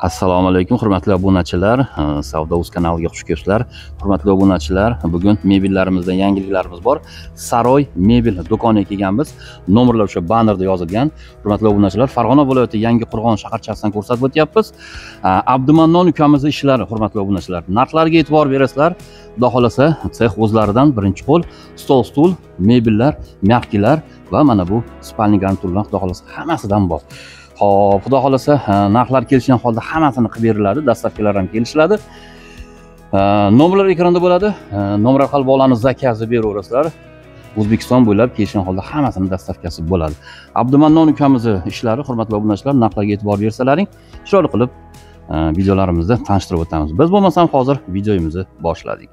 Assalomu alaykum hurmatli obunachilar, Savdo uz kanaliga xush kelibsizlar. Hurmatli obunachilar, bugun mebellarimizda yangiliklarimiz bor. Saroy mebel do'koniga kelganmiz. Nomerlar o'sha bannerda yozilgan. Hurmatli obunachilar, Farg'ona viloyati Yangiqo'rg'on shaharchasidan ko'rsatib o'tyapmiz. Abdumannon ukamizning ishlari, hurmatli obunachilar. Narxlarga e'tibor berasizlar. Xudo xolasa, sex o'zlaridan birinchi qo'l stol, stul, mebellar, mягкиlar va mana bu spalni garniturlar xudo xolasa hammasidan bor. Xo'p, xudo xolasa narxlar kelishgan holda hammasini qilib beriladi, dastavkalar ham kelishiladi. Nomerlar ekranda bo'ladi. Nomer orqali bog'lanib zakazni beraverasizlar. O'zbekiston bo'ylab kelishgan holda hammasini dastavkasi bo'ladi. Abdumannon ukamizni ishlari, hurmatli obunachilar, narxlarga e'tibor bersalaring, chiroyli qilib videolarimizda tanishtirib o'tamiz. Biz bo'lmasam hozir videomizni boshladik.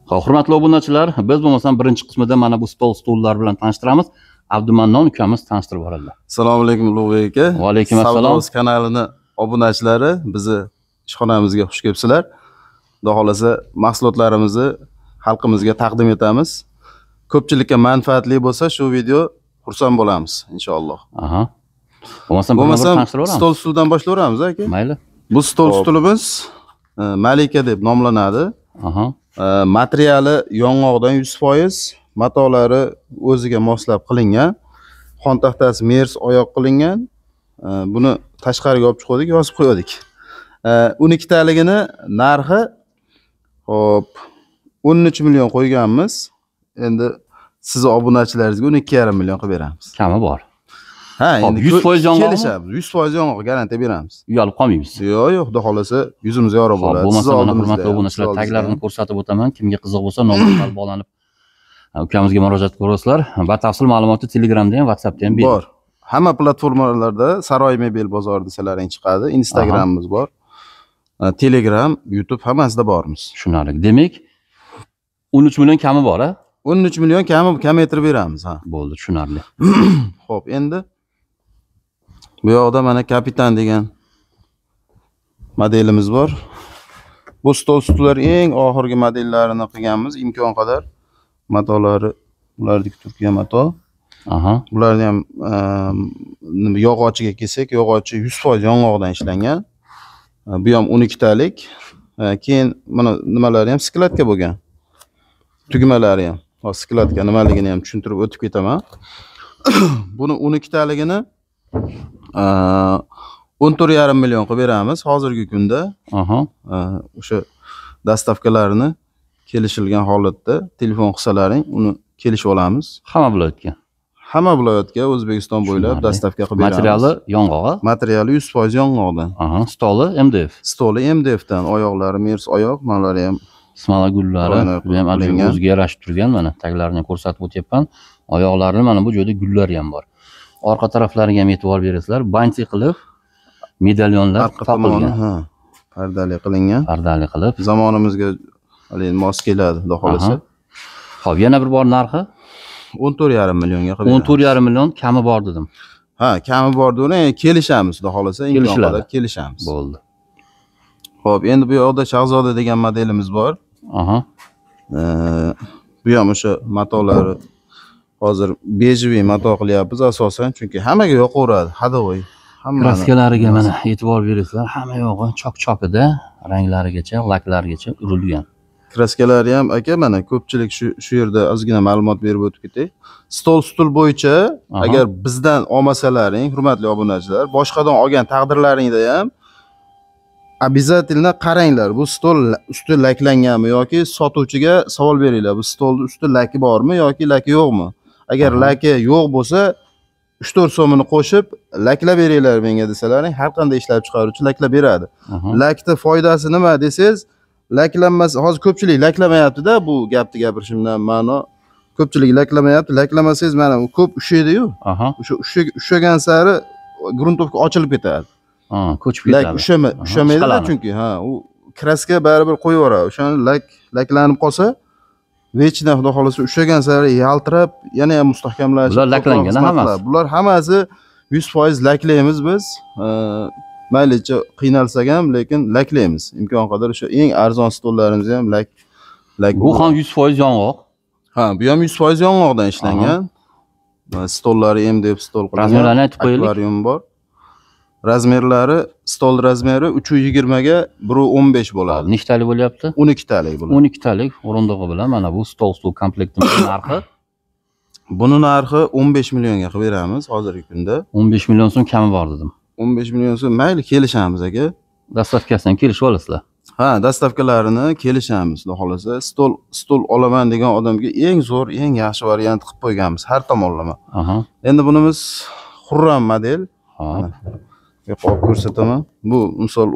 Xo'p, hurmatli obunachilar, biz bo'lmasam birinchi qismida mana bu stol, stullar bilan tanishtiramiz. Abdumannon ukamiz tanishtirib boradilar. Assalomu alaykum Ulug'bek aka. Va alaykum assalom. Savdo uz kanalini obunachilari, bizni ishxonamizga xush kelibsizlar. Xudo xolasa mahsulotlarimizni xalqimizga taqdim etamiz. Ko'pchilikka manfaatli bo'lsa shu video xursand bo'lamiz inshaalloh. Aha. Bo'lmasam stol stuldan boshlayveramiz aka. Mayli. Bu stol stulimiz Malika deb nomlanadi. Aha. Materiali yong'oqdan 100%. Matolari o'ziga moslab qilingan. Xontaxtasi mers oyoq qilingan. Buni tashqariga olib chiqdik, yozib qo'ydik. 12 taligini narxi hop 13 million qo'yganmiz. Endi siz obunachilaringizga 12,5 million qilib beramiz. Kami bor. Ha, endi 100% yong'oq. Kelishamiz. 100% yong'oq garantiya beramiz. Uyalib qolmaymiz. Yo'q, yo'q, xudo xolasa yuzimiz yorug' bo'ladi. Siz oldingizda hurmatli obunachilar, taglarini ko'rsatib o'taman. Kimga qiziq bo'lsa nomerlar bog'lanib ukamizga murojaat qilasizlar. Batafsil ma'lumotni Telegramda ham, WhatsAppda ham bor. Hamma platformalarda Saroy mebel bozori desalaring chiqadi. Instagramimiz bor. Telegram, YouTube hammasida bormiz. Tushunarli. Demak, 13 million kami bor, a? 13 million kami kamaytirib beramiz, ha. Bo'ldi, tushunarli. Xo'p, endi bu yoqda mana Kapitan degan modelimiz bor. Bu stol stullar eng oxirgi modellarini qilganmiz, imkon qadar. Matolari ularniki Turkiya mato. Aha. Bularni ham yog'ochiga kelsak, yog'ochi 100% yong'oqdan ishlangan. Bu ham 12 talik. Keyin mana nimalari ham skladka bo'lgan. Tugmalari ham. Hozir skladka nimaligini ham tushuntirib o'tib ketaman. Buni 12 taligini 14,5 million qilib beramiz hozirgi kunda. Aha. O'sha dastavkalarini kelishilgan holatda telefon qilsalaring uni kelishib olamiz. Hamma viloyatga. Hamma viloyatga O'zbekiston bo'ylab dastavka qilib beramiz. Materiali yong'oq. Materiali 100% yong'oqdan. Aha, stoli MDF. Stoli MDF dan, oyoqlari mers oyoq, manalari ham smala gullari, bu ham o'ziga yarashib turgan, mana taglarini ko'rsatib o'tyapman. Oyoqlarini mana bu joyda gullari ham bor. Orqa taraflariga ham e'tibor berasizlar. Banti qilib medalyonlar topilgan. Ha, pardali qilingan. Pardali qilib. Zamonimizga hali mos keladi, xudo xolasa. Xo'p, yana bir bor narxi 14,5 millionga qilib beramiz. 14,5 million kami bor dedim. Ha, kami bor dedim, kelishamiz, xudo xolasa, imkon qadar kelishamiz. Bo'ldi. Xo'p, endi bu yoqda Shahzoda degan modelimiz bor. Aha. Bu ham o'sha matolari hozir bejiviy mato qilyapmiz asosan, chunki hammaga yoqaveradi, hadovoy. Kraskalariga mana e'tibor berasizlar, hamma yog'i chok-chokida, ranglarigacha, laklarigacha urilgan. Kraskalari ham aka mana ko'pchilik shu yerda ozgina ma'lumot berib o'tib ketay. Stol stul bo'yicha agar bizdan olmasalaring, hurmatli obunachilar, boshqadan olgan taqdirlaringda ham обязательно qaranglar, bu stol usti laklanganmi yoki sotuvchiga savol beringlar, bu stolning usti laki bormi yoki laki yo'qmi? Agar laki yo'q bo'lsa, 3-4 so'mini qo'shib laklab beringlar menga desalaring, har qanday ishlab chiqaruvchi laklab beradi. Lakni foydasi nima desangiz, laklanmasa, hozir ko'pchilik laklamayapti-da, bu gapni gapirishimdan ma'no ko'pchilik laklamayapti. Laklamasangiz mana u ko'p ushaydi-yu. O'sha ushagan sari gruntovka ochilib ketadi. Ha, ko'chib ketadi. Lak ushamaydi-da chunki, ha, u kraska baribir qo'yib yuboradi. O'shani laklanib qolsa, vechina xudo xolasa ushagan sari yaltirab, yana ham mustahkamlashib. Bular laklangan hammasi. Bular hammasi 100% laklaymiz biz. Maylicha qiynalsak ham, lekin laklaymiz. Imkon qadar o'sha eng arzon stollarimizni ham lak. Bu ham 100% yong'oq. Ha, bu ham 100% yong'oqdan ishlangan. Stollari MDF stol qilingan. Razmerlarni aytib qo'yaylik. Akvarium bor. Razmerlari, stol razmeri 3.20 ga 1.15 bo'ladi. Nechtalik bo'lyapti? 12 talik bo'ladi. 12 talik o'rindig'i bilan mana bu stol komplektimiz narxi. Buni narxi 15 millionga qilib beramiz hozirgi kunda. 15 million so'm kami bor dedim. 15 million so'm, mayli kelishamiz aka. Dastavkasidan kelishib olasizlar. Ha, dastavkalarini kelishamiz, xudo xolasa. Stol olaman degan odamga eng zo'r, eng yaxshi variant qilib qo'yganmiz har tomonlama. Aha. Endi bunimiz Xurram model. Hop. Yo'q, ko'rsataman. Bu misol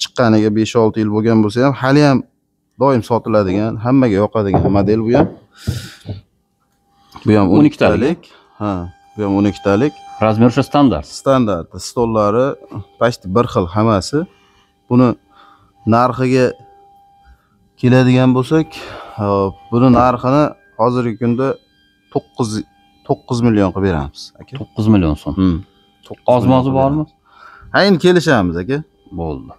chiqqaniga 5-6 yil bo'lgan bo'lsa ham, hali ham doim sotiladigan, hammaga yoqadigan model bu ham. Bu ham 12 talik. Ha, bu ham 12 talik. Razmer o'sha standart. Standart. Stollari почти bir xil hammasi. Buni narxiga keladigan bo'lsak, buni narxini hozirgi kunda 9 million qilib beramiz aka. 9 million so'm. Ozmozi bormi? Ha, endi kelishamiz aka. Bo'ldi.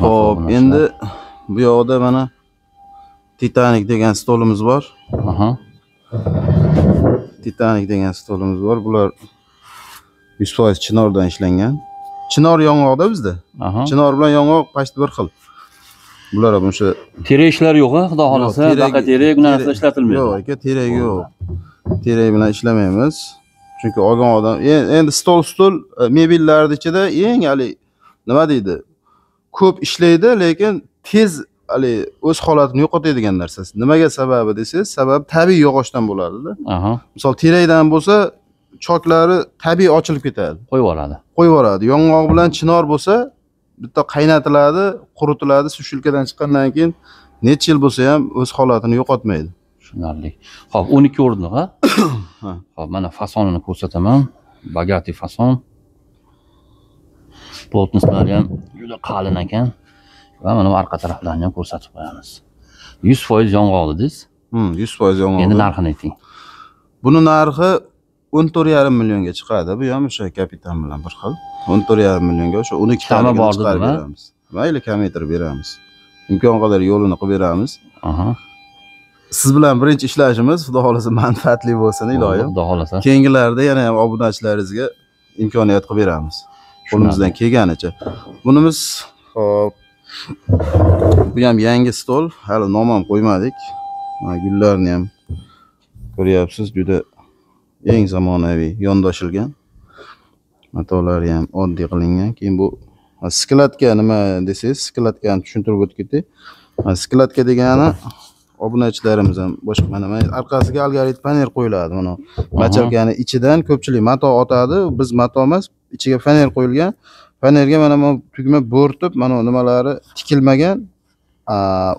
Xo'p, endi bu yoqda mana Titanic degan stolimiz bor. Aha. Titanic degan stolimiz bor. Bular 100% chinordan ishlangan. Chinor yong'oqda bizda. Chinor bilan yong'oq почти bir xil. Bular ham o'sha terak ishlar yo'q-a, xudo xolasa, baqa terak narsa ishlatilmaydi. Yo'q aka, terak yo'q. Terak bilan ishlamaymiz. Chunki olgan odam endi stol mebellarning ichida eng hali nima deydi? Ko'p ishlaydi, lekin tez hali o'z holatini yo'qotadigan narsasi. Nimaga sababi desangiz, sababi tabiiy yog'ochdan bo'ladi-da. Misol terakdan bo'lsa, choklari tabiiy ochilib ketadi. Qo'yib yuboradi. Qo'yib yuboradi. Yong'oq bilan chinor bo'lsa, bitta qaynatiladi, quritiladi, sushilkadan chiqqandan keyin necha yil bo'lsa ham o'z holatini yo'qotmaydi. Tushunarli. Xo'p, 12 o'rindiq, ha? Xo'p, mana fasonini ko'rsataman. Bogati fason. Plotnislari ham juda qalin ekan. Va mana bu orqa taraflarini ham ko'rsatib qo'yamiz. 100% yong'oq dedingiz? 100% yong'oq. Endi narxini ayting. Buni narxi 14,5 millionga chiqadi. Bu ham o'sha kapitan bilan bir xil. 14,5 millionga o'sha 12 tani bor chiqarib beramiz. Mayli kamaytirib beramiz. Imkon qadar yo'lini qilib beramiz. Aha. Siz bilan birinchi ishlashimiz, xudo xolasa manfaatli bo'lsin iloyim. Xudo xolasa. Keyingilarda yana ham obunachilaringizga imkoniyat qilib beramiz. Qo'limizdan kelganicha. Bunimiz hop, bu ham yangi stol, hali nom ham qo'ymadik. Mana gullarni ham ko'ryapsiz, juda eng zamonaviy yondoshilgan. Matolari ham oddiy qilingan. Keyin bu skladka nima desangiz, skladkani tushuntirib o'tib ketay. Skladka degani obunachilarimiz ham boshqa mana orqasiga algoritm faner qo'yiladi. Mana machalkani ichidan ko'pchilik mato otadi, biz mato emas, ichiga faner qo'yilgan. Fanerga mana bu tugma bo'rtib, mana nimalari tikilmagan,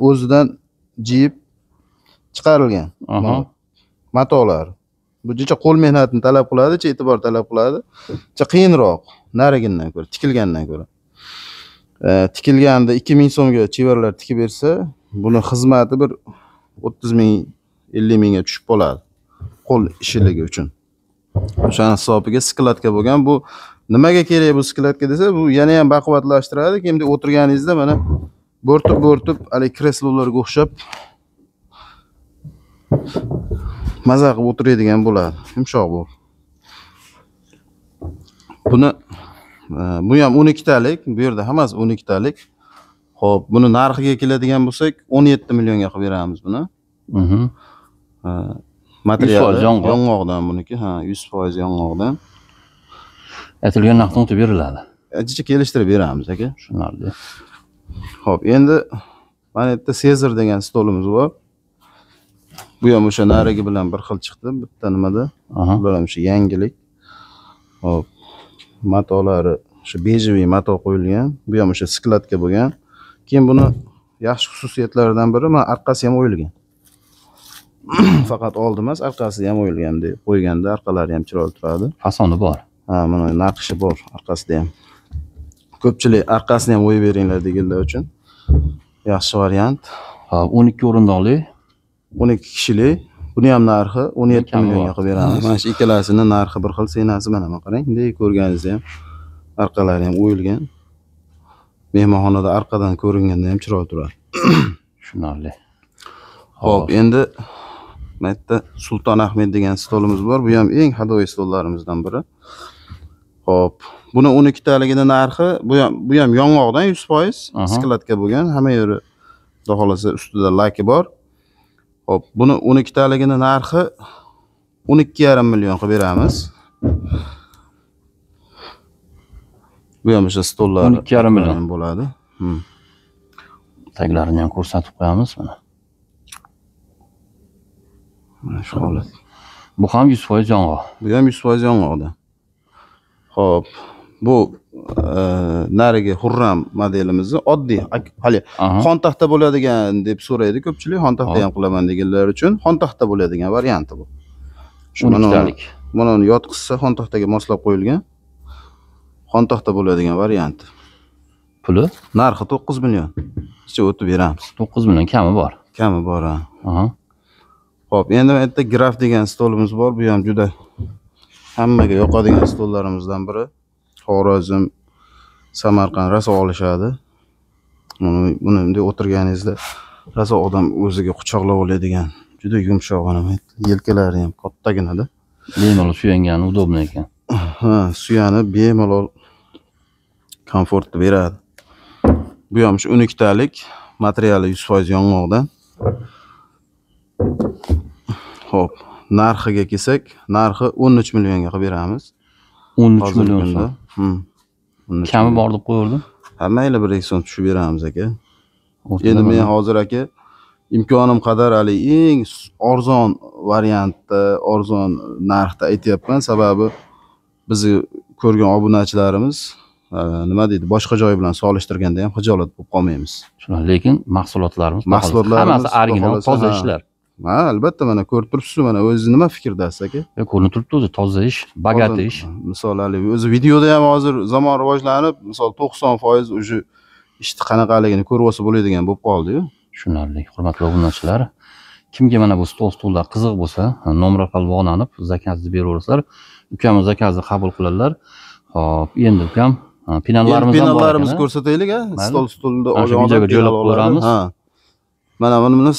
o'zidan jiyib chiqarilgan. Matolar. Bu jicha qo'l mehnatini talab qiladi, e'tibor talab qiladi. Jicha qiyinroq narigindan ko'ra, tikilgandan ko'ra. Tikilganda 2000 so'mga chevarlar tikib bersa, buni xizmati bir 30 ming, 50 mingga tushib qoladi qo'l ishiligi uchun. O'shani hisobiga skladka bo'lgan. Bu nimaga kerak bu skladka desa, bu yana ham baquvvatlashtiradi. Keyin o'tirganingizda mana bo'rtib-bo'rtib hali kreslolarga o'xshab maza qilib o'tiradigan bo'ladi. Yumshoq bu. Buni bu ham 12 talik, bu yerda hammasi 12 talik. Xo'p, buni narxiga keladigan bo'lsak, 17 millionga qilib beramiz buni. Materiali yong'oqdan buniki, ha, 100% yong'oqdan. Aytilgan narxdan o'tib beriladi. Ancha kelishtirib beramiz aka. Tushunarli. Xo'p, endi mana yerda Sezar degan stolimiz bor. Bu ham o'sha narigi bilan bir xil chiqdi, bitta nimada. Bular ham o'sha yangilik. Xo'p, matolari o'sha bejiviy mato qo'yilgan. Bu ham o'sha skladka bo'lgan. Keyin buni yaxshi xususiyatlaridan biri, mana orqasi ham o'yilgan. Faqat oldi emas, orqasi ham o'yilgan deb qo'yganda orqalari ham chiroyli turadi. Fasoni bor. Ha, mana naqshi bor orqasida ham. Ko'pchilik orqasini ham o'yib beringlar deganlar uchun yaxshi variant. Ha, 12 o'rindiqli, 12 kishilik. Buni ham narxi 17 millionga qilib beramiz. Mana shu ikkalasining narxi bir xil, senasi mana qarang, bunday ko'rganingizni ham orqalari ham o'yilgan. Mehmonxonada orqadan ko'ringanda ham chiroyli turadi. Tushunarli. Xo'p, endi mana yerda Sulton Ahmed degan stolimiz bor. Bu ham eng hadoyi stollarimizdan biri. Xo'p, buni 12 taligini narxi bu ham yong'oqdan 100% skladka bo'lgan, hamma yeri xudo xolasa ustida laki bor. Xo'p, buni 12 taligini narxi 12,5 million qilib beramiz. Bu ham o'sha stollar 12,5 million bo'ladi. Taglarini ham ko'rsatib qo'yamiz mana. Mana shu holat. Bu ham 100% yong'oq. Bu ham 100% yong'oqda. Xo'p, bu narigi Hurram modelimizni oddiy hali xontaxta bo'ladigan deb so'raydi ko'pchilik, xontaxta ham qilaman deganlar uchun xontaxta bo'ladigan varianti bu. Shu mana uni yotqizsa xontaxtaga moslab qo'yilgan. Xontaxta bo'ladigan varianti. Puli? Narxi 9 million. Ichi o'tib beramiz. 9 million kami bor. Kami bor, ha. Xo'p, endi bu yerda graf degan stolimiz bor. Bu ham juda hammaga yoqadigan stollarimizdan biri. Xorazm, Samarqand raso olishadi. Buni bunday o'tirganingizda raso odam o'ziga quchoqlab oladigan juda yumshoq, mana yelkalari ham kattaginada. Bemalol suyangani udobno ekan. Ha, suyanib bemalol komfortni beradi. Bu ham shu 12 talik, materiali 100% yong'oqdan. Xo'p, narxiga kelsak, narxi 13 millionga qilib beramiz. 13 million so'm. Kami bor deb qo'yardim. Ha, mayli 1-2 so'm tushib beramiz aka. Endi men hozir aka imkonim qadar hali eng arzon variantda, arzon narxda aytyapman, sababi bizni ko'rgan obunachilarimiz nima deydi, boshqa joy bilan solishtirganda ham xijolat bo'lib qolmaymiz. Shunday, lekin mahsulotlarimiz hammasi original, toza ishlar. Ha, albatta, mana ko'rib turibsiz, mana o'zingiz nima fikrdasiz aka? Yo'q, ko'rinib turibdi o'zi, toza ish, bagat ish. Misol hali o'zi videoda ham hozir zamon rivojlanib, misol 90% o'sha ishni qanaqaligini ko'rib olsa bo'ladigan bo'lib qoldi-yu. Tushunarli, hurmatli obunachilar. Kimga mana bu stol stullar qiziq bo'lsa, nomer orqali bog'lanib, zakazni beraverasizlar. Ukamiz zakazni qabul qiladilar. Xo'p, endi ukam penallarimiz ham bor. Penallarimizni ko'rsataylik, ha. Stol stulni olgan videoga joylab ko'ramiz. Ha. Mana buni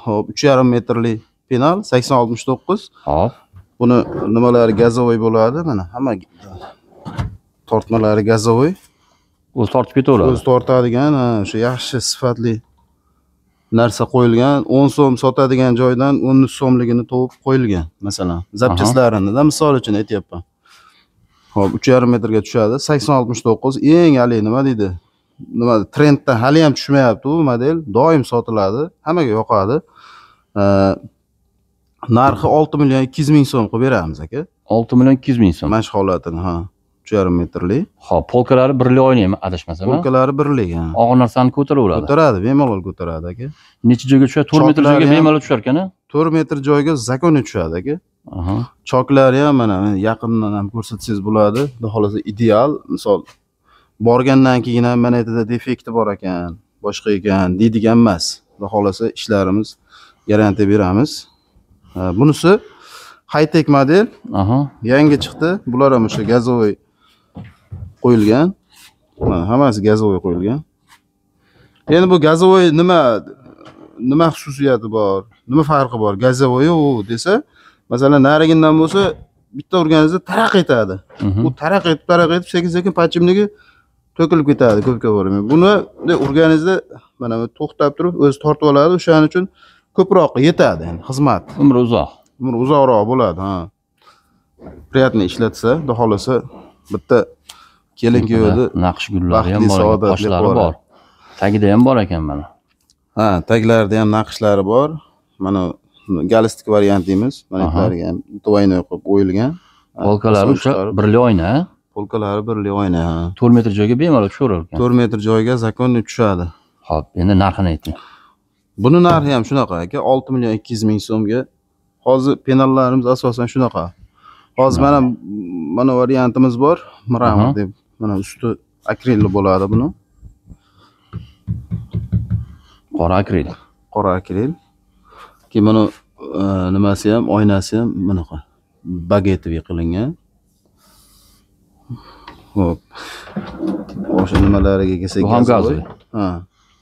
hop 3,5 metrli penal 80-69. Hop. Buni nimalari gazovoy bo'ladi, mana hamma tortmalari gazovoy. O'zi tortib ketaveradi. O'zi tortadigan, o'sha yaxshi sifatli narsa qo'yilgan. 10 so'm sotadigan joydan 13 so'mligini to'p qo'yilgan, masalan. Zapchastlarini-da misol uchun aytyapman. Hop, 3,5 metrga tushadi. 80-69 eng hali nima deydi? Nima trenddan hali ham tushmayapti bu model, doim sotiladi, hammaga yoqadi. Narxi 6 million 200 ming so'm qilib beramiz aka. 6 million 200 ming so'm. Mana shu holatini, ha. 3,5 metrli. Xo'p, polkalari birli oynaymi adashmasam? Polkalari birli, ha. Og'ir narsani ko'taraveradi. Ko'taradi, bemalol ko'taradi aka. Necha joyga tushadi? 4 metr joyga bemalol tushar ekan-a? 4 metr joyga zakonni tushadi aka. Choklari ham mana yaqindan ham ko'rsatsangiz bo'ladi. Xudo xolasa ideal. Misol borgandan keyin ham mana yerda defekti bor ekan, boshqa ekan deydigan emas. Xudo xolasa ishlarimiz garantiya beramiz. Bunisi high-tech model. Yangi chiqdi. Bular ham o'sha gazovoy qo'yilgan. Mana hammasi gazovoy qo'yilgan. Endi bu gazovoy nima xususiyati bor, nima farqi bor gazovoy u desa, masalan, narigindan bo'lsa bitta urganingizda taraq etadi. U taraq etib, taraq etib sekin-sekin pachimligi to'kilib ketadi ko'pga bormay. Buni urganingizda mana bu to'xtab turib o'zi tortib oladi, o'shaning uchun ko'proq yetadi, endi xizmat. Umri uzoq. Umri uzoqroq bo'ladi, ha. Priyatni ishlatsa, xudo xolasa bitta kelin kuyovni naqsh gullari ham bor, toshlari bor. Tagida ham bor ekan mana. Ha, taglarida ham naqshlari bor. Mana galistik variant deymiz. Mana bularga ham двойной qilib qo'yilgan. Polkalari o'sha birli oyna. Polkalari birli oyna, ha. 4 metr joyga bemalol tushaverar ekan. 4 metr joyga zakonni tushadi. Xo'p, endi narxini ayting. Buni narxi ham shunaqa aka, 6 million 200 ming so'mga. Hozir penallarimiz asosan shunaqa. Hozir mana variantimiz bor, mramor deb. Mana usti akrilli bo'ladi buni. Qora akril. Qora akril. Keyin buni nimasi ham, oynasi ham bunaqa bagetoviy qilingan. Xo'p. O'sha nimalariga kelsak, bu ham gazovoy. Ha,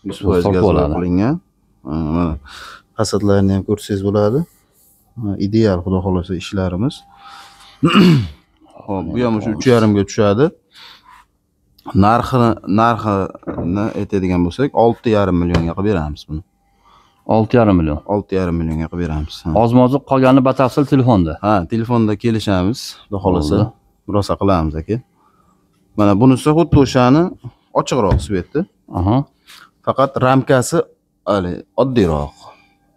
100% gazovoy qilingan. Mana fasadlarini ham ko'rsangiz bo'ladi. Ideal, xudo xolasa ishlarimiz. Xo'p, bu ham o'sha 3,5 ga tushadi. Narxini aytadigan bo'lsak, 6,5 millionga qilib beramiz buni. 6,5 million. 6,5 millionga qilib beramiz. Ozmozi qolgani batafsil telefonda. Ha, telefonda kelishamiz, xudo xolasa. Murosa qilamiz aka. Mana bunisi xuddi o'shani ochiqroq sveti. Aha. Faqat ramkasi hali oddiyroq.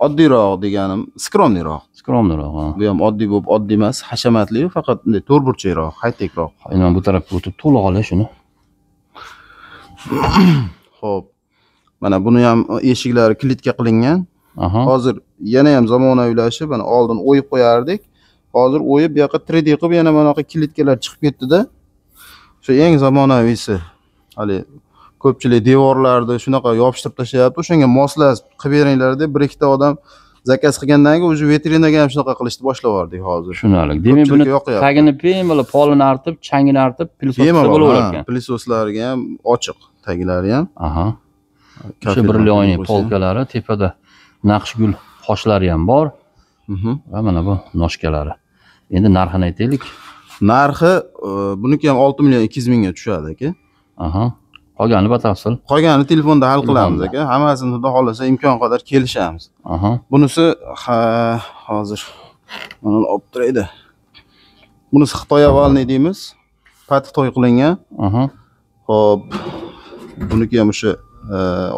Oddiyroq deganim skromniroq. Skromniroq, ha. Bu ham oddiy bo'lib, oddiy emas, hashamatli, faqat bunday to'rtburchakroq, high-techroq. Endi bu tarafga o'tib to'liq olay shuni. Xo'p. Mana buni ham eshiklari klitka qilingan. Aha. Hozir yana ham zamonaviylashib, mana oldin o'yib qo'yardik. Hozir o'yib bu yoqqa 3D qilib yana mana bunaqa klitkalar chiqib ketdi-da. Shu eng zamonaviysi. Hali ko'pchilik devorlarni shunaqa yopishtirib tashlayapti. O'shanga moslashib qilib beringlar deb bir ikkita odam zakaz qilgandan keyin o'sha vitrinaga ham shunaqa qilishni boshlab yubordik hozir. Tushunarli. Demak, buni Ko'pchilikka yoqyapti. tagini bemalol polini artib, changini artib, pilisosda Bemalol, bo'laverar ha, ekan. pilisoslarga ham ochiq taglari ham. Aha. O'sha Kafelar brilliantli qo'ysa. polkalari, tepada naqshgul qoshlari ham bor. Va mana bu noshkalari. Endi narxini aytaylik. Narxi buniki ham 6 million 200 mingga tushadi aka. Aha. Qolgani batafsil. Qolganini telefonda hal qilamiz Telefonda. aka. Hammasini xudo xolasa imkon qadar kelishamiz. Aha. Bunisi hozir mana uni olib turaydi. Bunisi Xitoy avalniy deymiz. Pat Xitoy qilingan. Aha. Xo'p, buniki ham o'sha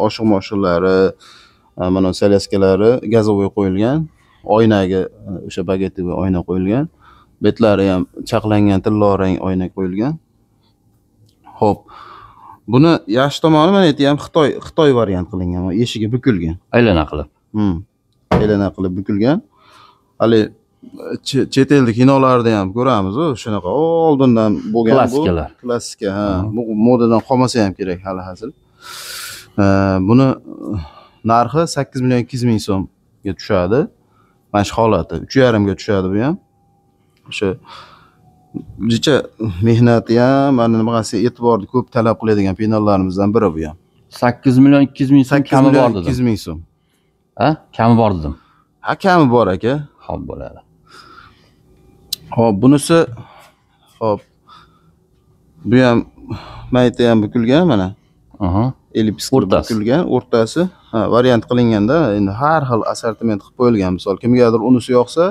oshiq moshinlari, mana salyaskalari gazovoy qo'yilgan. Oynaga o'sha bagetiga oyna qo'yilgan. Betlari ham chaqlangan tillo rang oyna qo'yilgan. Xo'p. Buni yaxshi tomoni mana yerda ham Xitoy variant qilingan, mana eshigi bukilgan. Aylana qilib. Aylana qilib bukilgan. Hali chet elda kinolarda ham ko'ramiz-u, shunaqa oldindan bo'lgan bu. Klassikalar. Klassika, ha. Bu modadan qolmasa ham kerak hali hazil. Buni narxi 8 million 200 ming so'mga tushadi. Mana shu holati 3,5 ga tushadi bu ham. O'sha jicha mehnati ham, mana nimasi e'tiborni ko'p talab qiladigan penallarimizdan biri bu ham. 8 million 200 ming so'm 8 kami million bor dedim. 200 ming so'm. Ha? Kami bor dedim. Ha, kami bor aka. Xo'p bo'ladi. Xo'p, bunisi xo'p. Bu ham mayta ham bukilgan mana. Aha. Ellips qilib O'rtasi. bukilgan, o'rtasi. Ha, variant qilinganda endi har xil assortiment qilib qo'yilgan. Misol kimgadir unisi yoqsa,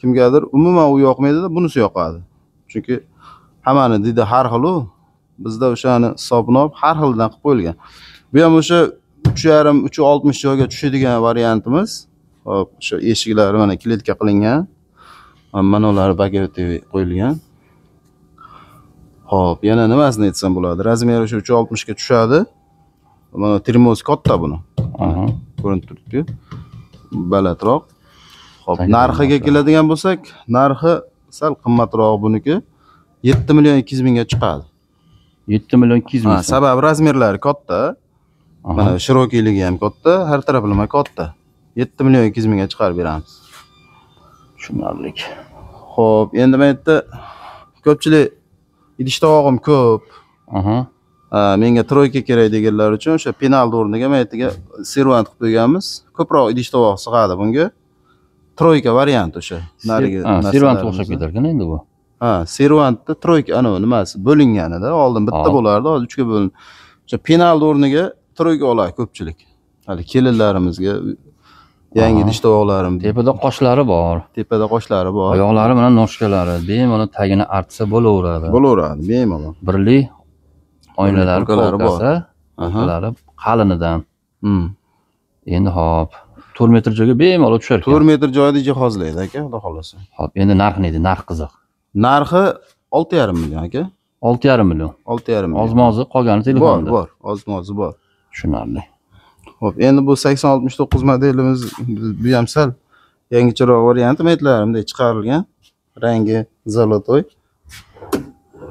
kimgadir umuman u yoqmaydi-da, bunisi yoqadi. Chunki hammani didi har xil u. Bizda o'shani hisobini olib har xildan qilib qo'yilgan. Bu ham o'sha 3,5, 3,60 joyga tushadigan variantimiz. Xo'p, o'sha eshiklari mana kletka qilingan. Mana ular bageti qo'yilgan. Xo'p, yana nimasini aytsam bo'ladi? Razmeri o'sha 3,60 ga tushadi. Mana termos katta buni. Aha. Ko'rinib turibdi-ku. Balandroq. Xo'p, Tagida narxiga narxi. keladigan bo'lsak, narxi sal qimmatroq buniki. 7 million 200 mingga chiqadi. 7 million 200 ming. Ha, sababi razmerlari katta. Aha. Mana shirokiyligi ham katta, har taraflama katta. 7 million 200 mingga chiqarib beramiz. Tushunarli. Xo'p, endi men yerda ko'pchilik idish tovog'im ko'p. Aha. Menga troyka kerak deganlar uchun o'sha penalni o'rniga men yerga servant qilib qo'yganmiz. Ko'proq idish tovoq sig'adi bunga. Troyka variant o'sha. Narigi Servant o'xshab narsalarimizni. ketar ekan endi bu. Ha, servantda troyka ana nimasi bo'linganida, oldin bitta bo'lardi, hozir 3 ga bo'lindi. O'sha penalni o'rniga troyka oladi ko'pchilik. Hali kelinlarimizga yangi idish tovoqlarim Tepada qoshlari bor. Tepada qoshlari bor. Oyoqlari bilan noshkalari, bemalol tagini artsa bo'laveradi. Bo'laveradi, bemalol. Birli oynalari, Polkalari bor. polkasi, polkalari qalinidan. Endi hop, 4 metr joyga bemalol tushar ekan. 4 metr joyda jihozlaydi aka, xudo xolasa. Hop, endi narxi neydi? Narx qiziq. Narxi 6,5 million aka. 6,5 million. 6,5 million. Ozmozi qolgani telefonda. Bor, bor, ozmozi bor. Tushunarli. Xo'p, endi bu 8069 modelimiz bu ham sal yangicharoq varianti, metlarimda chiqarilgan. Rangi zolotoy.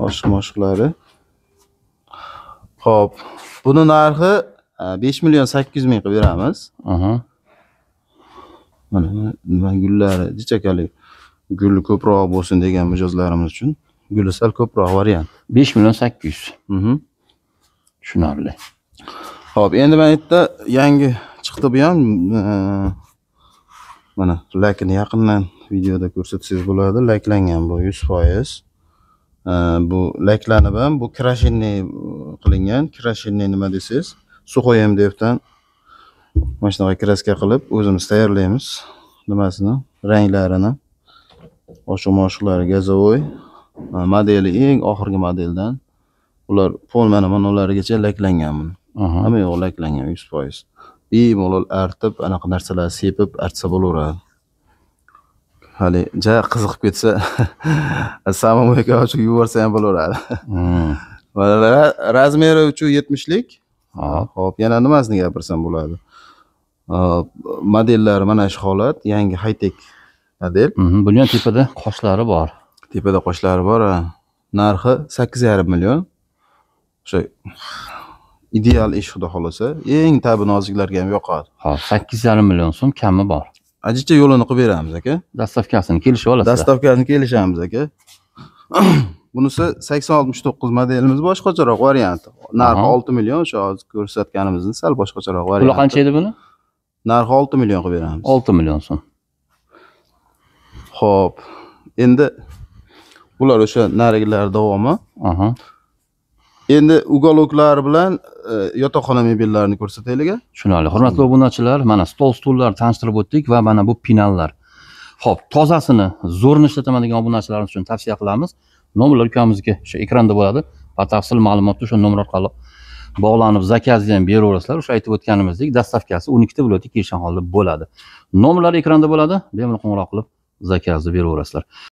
Oshiq moshiqlari. Xo'p, buni narxi 5 million 800 ming qilib beramiz. Aha. Mana nima gullari, jichakali guli ko'proq bo'lsin degan mijozlarimiz uchun guli sal ko'proq variant. 5 million 800. Tushunarli. Xo'p, endi mana yerda yangi chiqdi bu ham. Mana lakini yaqindan videoda ko'rsatsangiz bo'ladi. Laklangan bu 100%. Bu laklanib ham, bu крашенный qilingan. Крашенный nima desangiz, сухой MDFdan mana shunaqa краска qilib o'zimiz tayyorlaymiz. Nimasini, ranglarini, oshiq-moshiqlari газовой. Modeli eng oxirgi modeldan. Ular pol mana ularigacha laklangan buni. Hamma yo'q laklangan 100%. Bemalol artib, anaqa narsalar sepib artsa bo'laveradi. Hali ja qiziqib ketsa, самомойка ochib yuborsa ham bo'laveradi. Размер i 370lik. Hop. Hop, yana nimasini gapirsam bo'ladi? Modellari mana shu holat, yangi high-tech model. Buni ham tepada qoshlari bor. Tepada qoshlari bor. Narxi 8,5 million. O'sha ideal ish, xudo xolasa, eng tabi noziklarga ham yoqadi. Hop, 8,5 million so'm kami bor. Ajicha yo'lini qilib beramiz aka. Доставка sini kelishib olasizlar. Доставка sini kelishamiz aka. Bunisi 8069 modelimiz, boshqacharoq varianti. Narxi 6 million, o'sha hozir ko'rsatganimizni sal boshqacharoq varianti. Puli qancha edi buni? Narxi 6 million qilib beramiz. 6 million so'm. Xo'p, endi bular o'sha narigilar davomi. Endi уголок lar bilan yotoqxona mebellarini ko'rsataylik. Tushunarli. Hurmatli obunachilar, mana stol, stullar tanishtirib o'tdik va mana bu pinallar. Xo'p, tozasini, zo'rini ishlataman degan obunachilarimiz uchun tavsiya qilamiz. Nomerlar ukamizga o'sha ekranda bo'ladi. Batafsil ma'lumotni o'sha nomer orqali bog'lanib zakazni ham beraverasizlar. O'sha aytib o'tganimizdek, доставка si 12 ta viloyatga kelishgan holda bo'ladi. Nomerlar ekranda bo'ladi. Bemalol qo'ng'iroq qilib zakazni beraverasizlar.